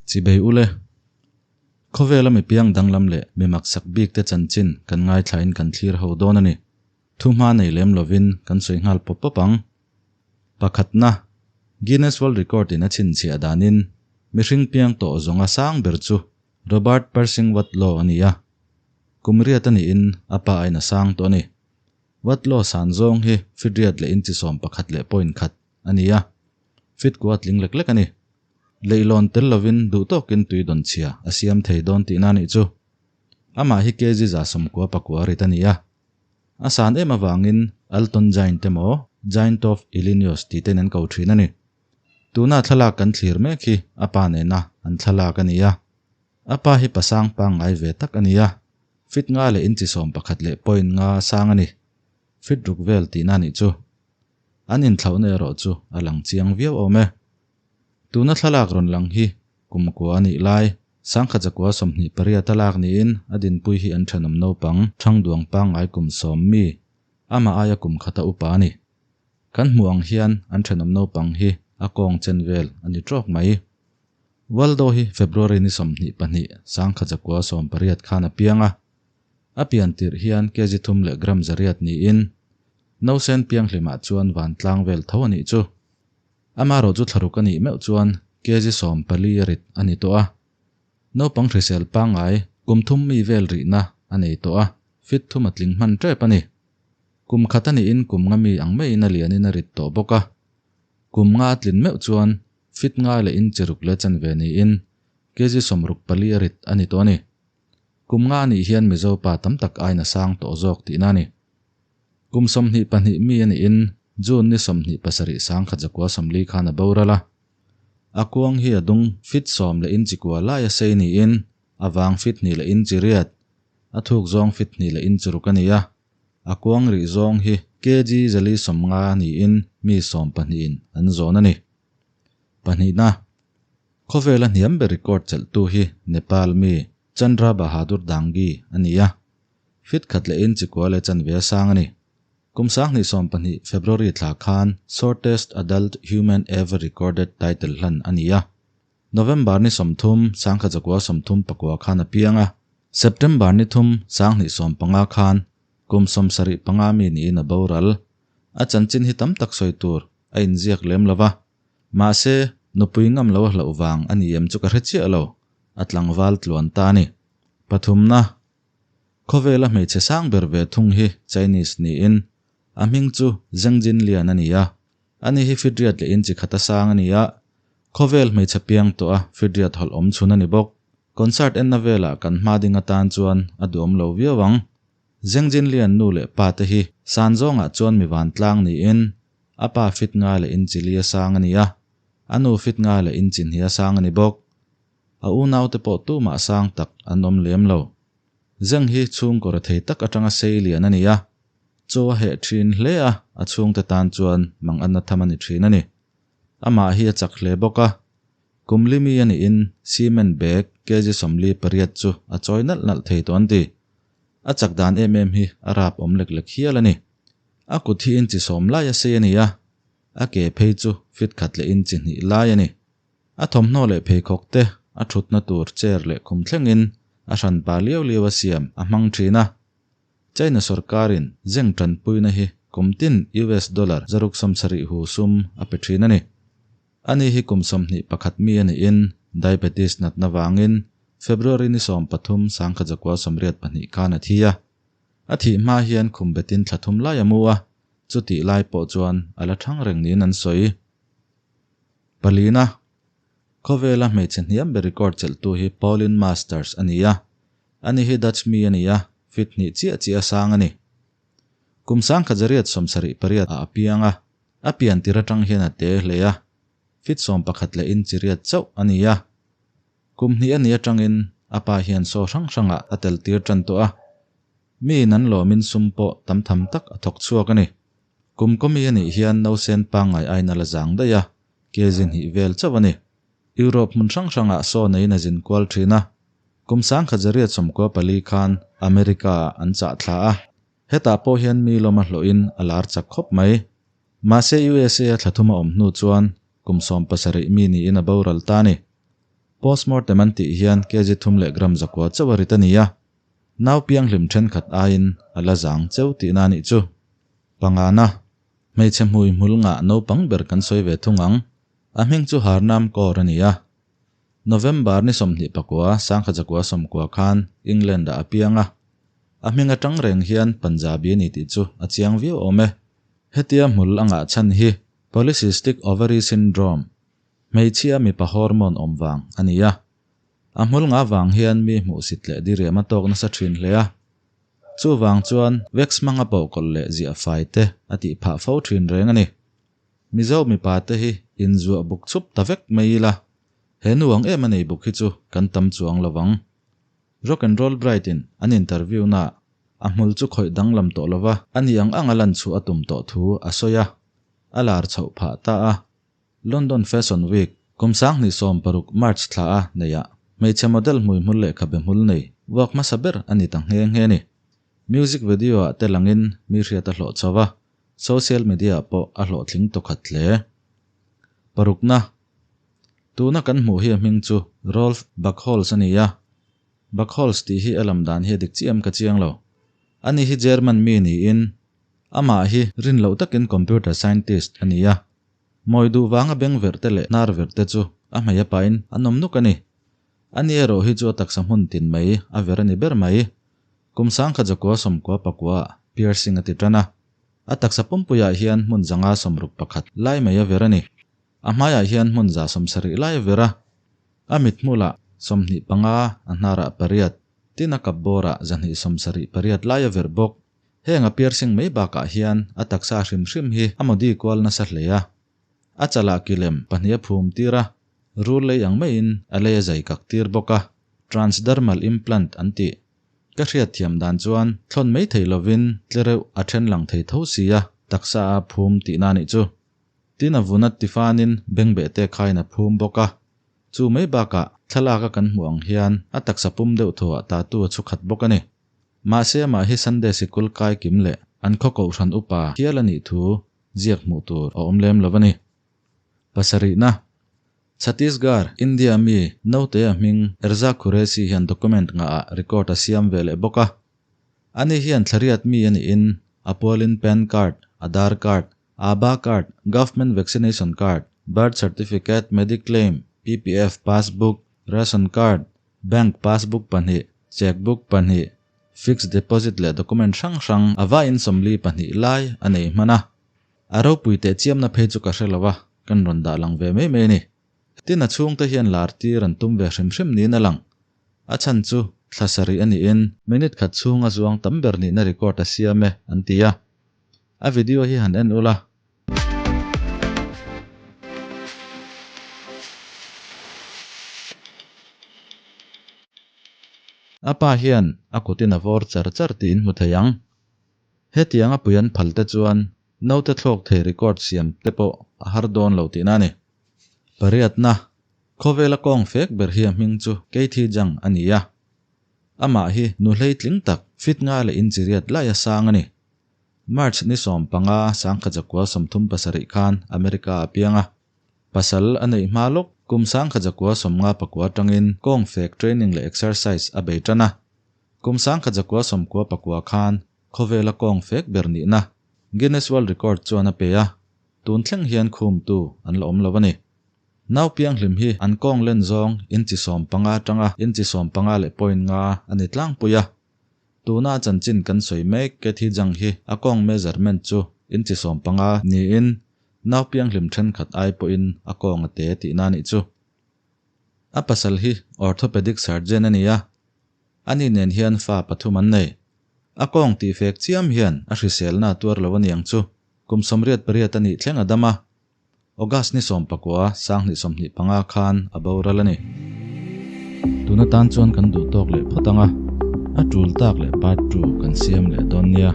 Chibei ule. Khawvela mi piang danglam leh mi maksak bik te chanchin kan ngaithlain kan thlir ho dawn a ni. Thu hma nei lem lovin kan sawi nghal pawp pawp ang. Pakhatna, Guinness World Record in a chhinchhiah danin mihring piang tawh zawnga sang ber chu Robert Pershing Wadlow a ni a. Kum riat a niin a pa aiin a sang tawh a ni. Wadlow san zawng hi feet riat leh inchi 11.1 a ni a, feet kua tling lek lek a ni. Leihlawn tel lovin duh tawkin tui dawn chhia a siam thei dawn tihna a nih chu. Amah hi kg 99 rit a ni a. A san em avangin Alton Giant emaw Giant of Illinois tih tein an ko thin a ni. Tuna thlalak kan thlir mek hi a pa nena an thlalak a ni a. A pa hi pasang pangngai ve tak a ni a, fit nga leh inchi 11.5 sang a ni. Fit ruk vel tihna a nih chu. An inthlauhna erawh chu a lang chiang viau awm e. Tuna thlalak rawn lang hi kum kua a nih lai, 1928 a lak niin a dinpui hi an thenawm naupang Thangduang pangngai kum sawm mi, amah aia kum khata upa a ni. Kan hmuh ang hian an thenawm naupang hi a kawng chen vel a ni tawk mai. Waldo hi February ni 22, 1918 khan a piang a. A pian tirh hian kg thum leh gram zariat niin nausen pianghlimah chuan vantlang vel tho a nih chu. Amaherawh chu thlaruk a nih meuh chuan kg 14 a rit a ni tawh a. Naupang hrisel pangngai kum thum mi vel rihna a nei tawh a, fit thum a tling hman tep a ni. Kum khat a niin kum nga mi ang maiin a lianin a rit tawh bawk a. Kum nga a tlin meuh chuan fit nga leh inchi ruk leh chanve niin kg 64 a rit a ni tawh a ni. Kum nga a nih hian Mizo pa tam tak aiin a sang tawh zawk tihna a ni. Kum 22 mi a niin June ni 27 1940 khan a boral a. A kuang hi a dung fit sawm leh inchi kua lai a sei niin a vang fit hnih leh inchi riat, a thuk zawng fit hnih leh inchi ruk a ni a. A kuang rih zawng hi kg 450 niin mi sawmpahnihin an zawn a ni. Pahnihna, Khawvela hniam ber record chelhtu hi Nepal mi Chandra Bahadur Dangi a ni a. Fit khat leh inchi kua leh chanve a sang a ni. Kum 2012 February thla khan Shortest Adult Human Ever Recorded title hlan a ni a. November ni 30, 1939 khan a piang a. September ni 3, 2015 khan kum 75 mi niin a boral. A chanchin hi tam tak sawi tur a inziak lem lo va. Mahse, nupui ngam lo a hlauh vang a ni em chu ka hre chiah lo, a tlangval tluan ta a ni. Pathumna, Khawvela hmeichhe sang ber ve thung hi Chinese niin a hming chu Zheng Jinlian a ni a. Ani hi fitriat leh inchi khata sang a ni a, khawvel hmeichhe piang tawh a fitriat hawlh awm chhun a ni bawk. Concert enna velah kan hma ding atan chuan a duhawm lo viau ang. Zheng Jinlian nu leh pa te hi san zawngah chuan mi vantlang niin a pa fit nga leh inchi li a sang a ni a, a nu fit nga leh inchi hnih a sang a ni bawk. A unaute pawh tumah sang tak an awm lem lo. Zeng hi chhungkaw rethei tak atanga sei lian a ni a, chaw a heh thin hle a, a chhungte tan chuan mang anna tham a ni thin a ni. Amah hi a chak hle bawk a, kum li mi a niin cement bag kg 48 chu a chawi nalh nalh thei tawh an ti. A chak dan em em hi a rap awm lek lek hial a ni. A kut hi inchi sawm lai a sei a ni a, a ke phei chu fit khat leh inchi hnih lai a ni. A thawmhnaw leh pheikhawk te, a thutna tur chair leh khum thlengin a hranpa liau liau a siam a hmang thin a. China sorkarin zeng tanpuina hi kum tin US dollar 670 hu sum a pe thin a ni. Ani hi kum 21 mi a niin diabetes natna vangin February ni 13 1982 khan a thi a. A thih hma hian khum betin thla thum lai a mu a, chutih lai pawh chuan a la thang reng niin an sawi. Palina, Khawvela hmeichhe hniam ber record chelhtu hi Pauline Masters a ni a, ani hi Dutch mi a ni a, fit hnih chiah chiah a sang a ni. Kum 1978 ah a piang a, a pian tir atang hian a te hle a, fit 11 leh inchi riat chauh a ni a. Kum hnih a nih atangin a pa hian saw hrang hrangah a tel tir tan tawh a, miin an lawmin sum pawh tam tham tak a thawk chhuak a ni. Kum kawmi a nih hian nausen pangngai aiin a la zang daih a, kg hnih vel chauh a ni. Europe hmun hrang hrangah saw neiin a zin kual thin a. Kum 1994 khan America ah an chah thla a. Hetah pawh hian mi lawm a hlawhin a lar chak khawp mai. Mahse USA a thla thum a awm hnu chuan kum 17 mi niin a boral ta a ni. Postmortem an tih hian kg thum leh gram zakua chauh a rit a ni a. Nau pianghlim thenkhat aiin a la zang cheu tihna a nih chu. Pangana, hmeichhe hmui hmul ngah naupang ber kan sawi ve thung ang. A hming chu Harnam Kaur a ni a. November ni 24, sangkhatzakua 90 khan England-ah a piang a. A hming atang reng hian Punjabi a ni tih chu a chiang viau awm e. Hetia hmul a ngah chhan hi Polycystic Ovary Syndrome, hmeichhia mipa hormone awm vang a ni a. A hmul ngah vang hian mi hmuhsit leh diriam a tawk nasa thin hle a. Chuvang chuan wax hmanga pawhkawlh leh ziah fai te a tih phah fo thin reng a ni. Mizo mipa te hi inzuah buk chhup ta vek mai ila, he nu ang em a nei buk hi chu kan tam chuang lo vang. Rock and Roll Bride in an interview naah a hmul chu khawih danglam tawh lova a ni ang ang a lan chhuah a tum tawh thu a sawi a, a lar chhoh phah ta a. London Fashion Week kum 2016 March thla a neihah hmeichhe model hmuihmul leh khabe hmul nei vuak hmasa ber a ni ta nghe nghe a ni. Music video ah te langin mi hriat a hlawh chho a, social media ah pawh a hlawhtling tawkhat hle. Parukna, Tuna kan hmuh hi a hming chu Rolf Buchholz a ni a. Buchholz tih hi a lam dan hi a dik chiah em ka chiang lo. Ani hi German mi niin amah hi rin loh takin computer scientist a ni a. Mawi duh vanga beng verh te leh hnar verh te chu a hmei a pahin an awm nuk a ni. Ani erawh hi chu a taksa hmun tin mai a ver a ni ber mai. Kum sangkhat zakua sawmkua pakua ah piercing a ti tan a. A taksa pumpuiah hian hmun zanga 61 lai mai a ver a ni. A hmaiah hian hmun za 70 lai a ver a. A mithmulah 25, a hnarah pariat, tin a kap bawrah 278 lai a verh bawk. Heng a piercing mai bakah hian a taksa hrim hrim hi a modi kual nasa hle a. A chalah kilem pahnih a phum tir a, rul lei ang maiin a lei a zai kak tir bawk a, transdermal implant an tih. Ka hriat thiam dan chuan thlawn mai thei lovin tlereuh a then lang thei tho si a, taksa a phum tihna nih chu. Tin a vun a tifanin bengbeh te khain a phum bawk a. Chu mai bakah thlalak a kan hmuh ang hian a taksa pum deuh thuah tattoo a chhu khat bawk a ni. Mahse amah hi Sunday sikul kai kim leh an khaw kohhran upa hial a nih thu ziak hmuh tur a awm lem lo a ni. Pasarihna, Chhattisgarh, India mi naute a hming Erza Qureshi hian document ngahah record a siam ve leh bawk a. Ani hian thlariat mi a niin a pualin PAN card, Aadhaar card, ABHA card, Government Vaccination card, Birth Certificate, Mediclaim, PPF passbook, Ration card, Bank passbook pahnih, cheque book pahnih, fixed deposit leh document hrang hrang a vaiin 42 lai a nei hman a. A ropui teh chiamna phei chu ka hre lo a, kan rawn dah lang ve mai mai a ni. Tin a chhungte hian lar tir an tum ve hrim hrim niin a lang. A chhan chu thla sarih a niin minute khat chhunga zuang tam ber nihna record a siam e an ti a. A video hi han en ula. A pa hian a kutin a vawr char char tih in hmu thei ang. Hetiang a pui an phal te chuan naute thlawk thei record siam te pawh a har dawn lo tihna a ni. Pariatna, Khawvela kawng fek ber hi a hming chu Keithi Jang a ni a. Amah hi nu hleitling tak fit nga leh inchiriat lai a sang a ni. March ni 15 1937 khan America a piang a. Pasal a neih hma lawk kum 1959 atangin kawng fek training leh exercise a bei tan a. Kum 1999 khan khawvela kawng fek ber nihna Guinness World Record chuan a pe a, tun thleng hian khumtu an la awm lo a ni. Nau pianghlim hi an kawng len zawng inchi 15 atanga inchi 15 leh point nga a ni tlangpui a. Tuna a chanchin kan sawi mek Kathy Jang hi a kawng measurement chu inchi 15 niin nau pianghlim thenkhat ai pawhin a kawng a te tihna a nih chu. A pasal hi orthopedic surgeon a ni a, ani nen hian fa pathum an nei. A kawng tih fek chiam hian a hriselna a tuar lo a niang chu kum 88 a nih thleng a dam a, August ni 19 2025 khan a boral a ni. Tuna tan chuan kan duh tawk leh phawt ang a, a tul tak leh part two kan siam leh dawn nia.